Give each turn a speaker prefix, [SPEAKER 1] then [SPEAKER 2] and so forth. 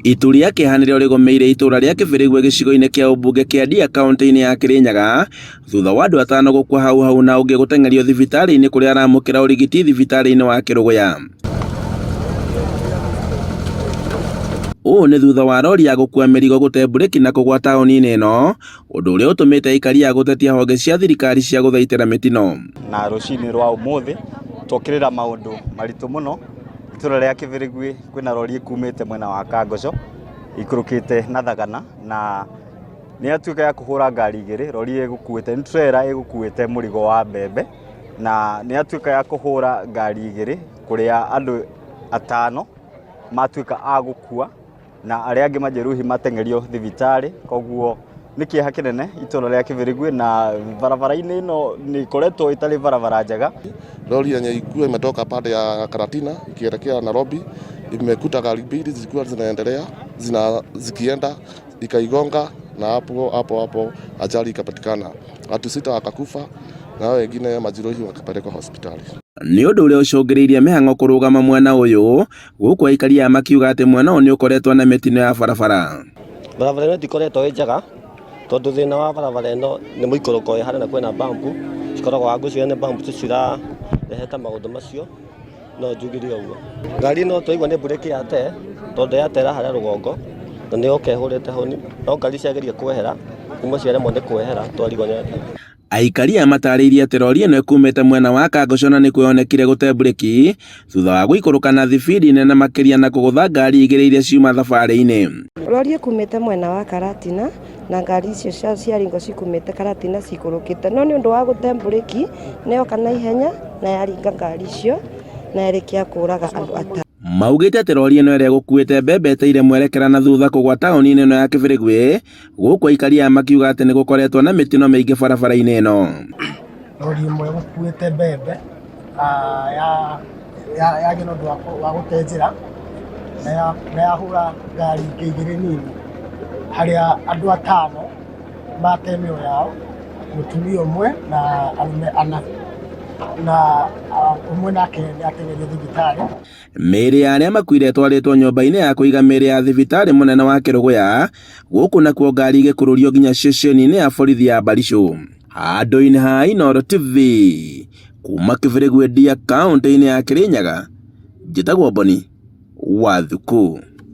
[SPEAKER 1] Itu rĩa kĩeha nĩrĩo rĩgũmĩire itũra rĩa Kĩbĩrĩgwe gĩcigo-inĩ kĩa ũmbunge kĩa Ndia kaunti-inĩ ya Kĩrĩnyaga thutha wa andũ atano gũkua hau hau na ũngĩ gũteng'erio thibitarĩ-inĩ kũrĩa aramũkĩra ũrigiti thibitarĩ-inĩ wa Kĩrũgũya. Ũũ nĩ thutha wa rori ya gũkua mĩrigo gũte mburĩki na kũgwa taũni-inĩ ĩno, ũndũ ũrĩa ũtũmĩte aikari a gũtetia honge cia thirikari cia gũthaitĩra mĩtino.
[SPEAKER 2] Na rũcinĩ rwa ũmũthĩ twokĩrĩra maũndũ maritũ mũno itũra rĩa Kĩbĩrĩgwĩ kwĩna rori ĩkumĩte mwena wa Kangoco ĩikũrũkĩte na Thagana na nĩ yatuĩka ya kũhũra ngari igĩrĩ, rori ĩgũkuĩte nĩ trailer ĩgũkuĩte mũrigo wa mbembe na nĩ yatuĩka ya kũhũra ngari igĩrĩ kũrĩa andũ atano matuĩka a gũkua na arĩa angĩ majeruhi mateng'erio thibitarĩ, koguo nĩ kĩeha kĩnene itũra rĩa Kĩbĩrĩgwĩ na barabara-inĩ ĩno nĩ ĩkoretwo ĩtarĩ barabara njega.
[SPEAKER 3] Lori yenye ilikuwa imetoka pande ya Karatina ikielekea Nairobi imekuta gari mbili zilikuwa zinaendelea zikienda ikaigonga na hapo hapo hapo ajali ikapatikana, watu sita wakakufa na wengine majeruhi wakapelekwa hospitali.
[SPEAKER 1] Nĩ ũndũ ũrĩa ũcũngĩrĩirie mĩhang'o kũrũgama mwena ũyũ, gũkũ aikari aya makiuga atĩ mwena ũyũ nĩ ũkoretwo na mĩtino ya barabara.
[SPEAKER 4] Barabara ĩno ndĩkoretwo ĩ njega tondũ thĩna wa barabara ĩno nĩ mũikũrũko wĩ harĩa na kwĩna bump cikoragwo ngwĩciria nĩ bump cirarehete maũndũ macio no njugire ũguo. Ngari ĩno twaigua nĩ mburĩki yate tondũ yatera harĩa rũgongo na nĩ yoka ĩhũrĩte honi no ngari ciageria kwehera imwe ciaremwo nĩ kwehera twarigwo nĩ atĩa.
[SPEAKER 1] Aikari aya matarĩirie atĩ rori ĩno ĩkumĩte mwena wa Kangoco na nĩkuo yonekire gũte mburĩki thutha wa gũikũrũka na thibindi nene makĩria na kũgũtha ngari igĩrĩ iria ciuma thabarĩ-inĩ.
[SPEAKER 5] Rori ĩkumĩte mwena wa Karatina na ngari icio ciaringwo cikumĩte Karatina cikũrũkĩte no nĩ ũndũ wa gũte mburĩki nĩ yoka na ihenya na yaringa ngari icio na yarĩkia kũraga andũ atano.
[SPEAKER 1] Maugĩte atĩ rori ĩno ĩrĩa ĩgũkuĩte mbembe ĩteire mwerekera na thutha kũgwa taũni-inĩ ĩno ya Kĩbĩrĩgwĩ, gũkũ aikari aya makiuga atĩ nĩ gũkoretwo na mĩtino mĩingĩ barabara-inĩ ĩno.
[SPEAKER 6] Rori ĩmwe ĩgũkuĩte mbembe yagĩa na ũndũ wa gũte njĩra na yahũra ngari ingĩ igĩrĩ nini harĩa andũ atano mate mĩoyo yao, mũtumia ũmwe na arũme ana na ũmwe nake nĩ ateng'erio thibitarĩ.
[SPEAKER 1] Mĩĩrĩ ya arĩa makuire ĩtwarĩtwo nyũmba-inĩ ya kũiga mĩĩrĩ ya thibitarĩ mũnene wa Kĩrũgũya, gũkũ nakuo ngari igĩkururio nginya ceceni-inĩ ya borithi ya Barisũ. Handũ-inĩ ha Inooro TV, kuma Kĩbĩrĩgwe Ndia kaũntĩ-inĩ ya Kĩrĩnyaga, njĩtagwo Boni wa Thuku.